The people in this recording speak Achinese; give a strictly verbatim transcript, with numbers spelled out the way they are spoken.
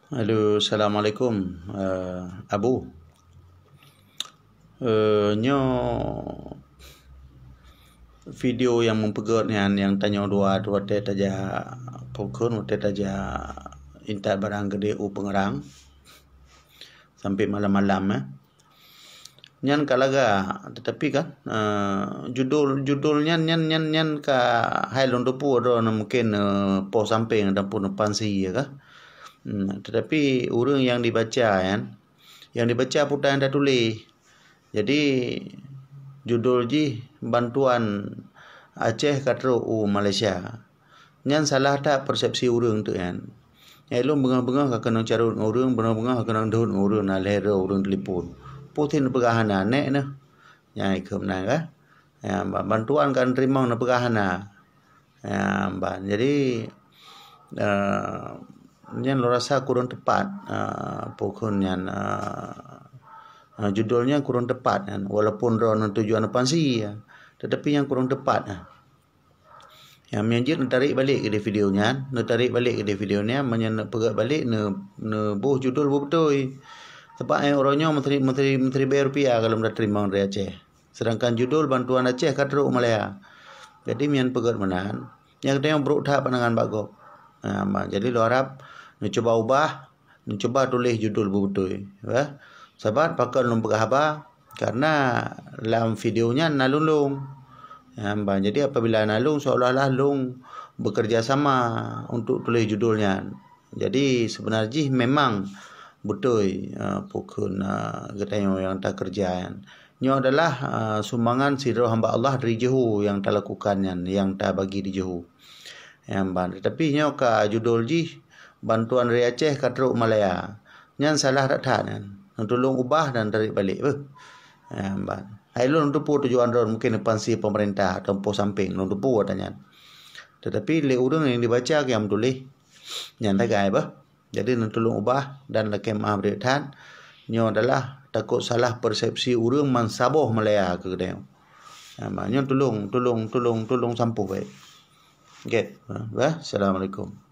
Halo, assalamualaikum, eh, Abu. Eh, nyoe video nyang meupeugét nyan nyang tanyoe dua watée tajak, peue kheun, watée tajak intat barang keudeh u Peungeurang sampai malam-malam, eh. Nyan ka lagak, tetapi kan, eh, judul, judul nyan, nyan, nyan, nyan ka hai lôn teupeue droeneuh mungken, eh, poh sampéng ataupun pansi ya kah. Hmm, tetapi ureuëng nyang dibaca nyan, nyang dibaca peue nyang tatuléh. Jadi judul jih Bantuan Aceh ka trok u Malaysia. Nyan salah that persepsi ureuëng tu nyan. Nyang lôn beungoh-beungoh ka keunong carôt ngon ureuëng, beungoh-beungoh ka keunong deuhôt ngon ureuëng, na lhée droe ureuëng telepon. Peue neupeugah hana, nek neuh. Nyang ikheun meunan kah. Ya, ba-, bantuan ka teurimong neupeugah hana. Ya, ban. Jadi, eh, nyan lôn rasa kurang tepat, eh, peue kheun nyan, eh, eh, judul nyan kurang tepat nyan. Walaupun droeneuh tujuan pansi, ya. Tetapi nyan kurang tepat, eh. Ya, meunyo jeuet neutarék balek keudeh video nyan, neutarék balek keudeh video nyan, meunyo neupeugét balek, ne-, neuboh judul beubeutôi. Sebab, eh, uroe nyoe menteri, menteri, menteri bée rupiah ka lom teurimong dari Aceh. Sedangkan judul Bantuan Aceh ka trok u Malaya. Jadi, meunyo peugét meunan, nyang geutanyoe brok that pandangan bak gob. Ha, ma-, jadi lôn harab neucuba ubah, neucuba tuléh judul beubeutôi, ya. Sabab pakon lôn peugah haba, karena lam video nyan na lôn lôn. Ya, ban, jadi apabila na lôn, seolah-olah lôn bekerja sama untuk tuléh judul nyan. Jadi, sebenar jih memang beutôi, eh, peue kheun, eh, geutanyoe nyang takeureuja nyan. Nyoe adalah, eh, sumbangan sidroe hamba Allah dari Johor nyang talakukan nyan, nyang tabagi di Johor. Nyan ban. Tetapi nyoe ka judul jih, Bantuan dari Aceh ka trok Malaya. Nyan salah that-that nyan. Neutulông ubah dan tarék balek beuh. Nyan ban. Hai lôn teupeue tujuan droeneuh mungken neupansi pemerintah atau poh sampéng, lôn teupeue ata nyan. Tetapi lé ureuëng nyang dibaca nyang meutuléh, nyan sagai beuh. Jadi, neutulông ubah dan lakée meu'ah bri that. Nyoe adalah takot salah persepsi ureuëng ban saboh Malaya keu geutanyoe. Ha, ma-, nyoe tulông, tulông, tulông, tulông sampôh baik. Oke, ha, bah. Assalamualaikum.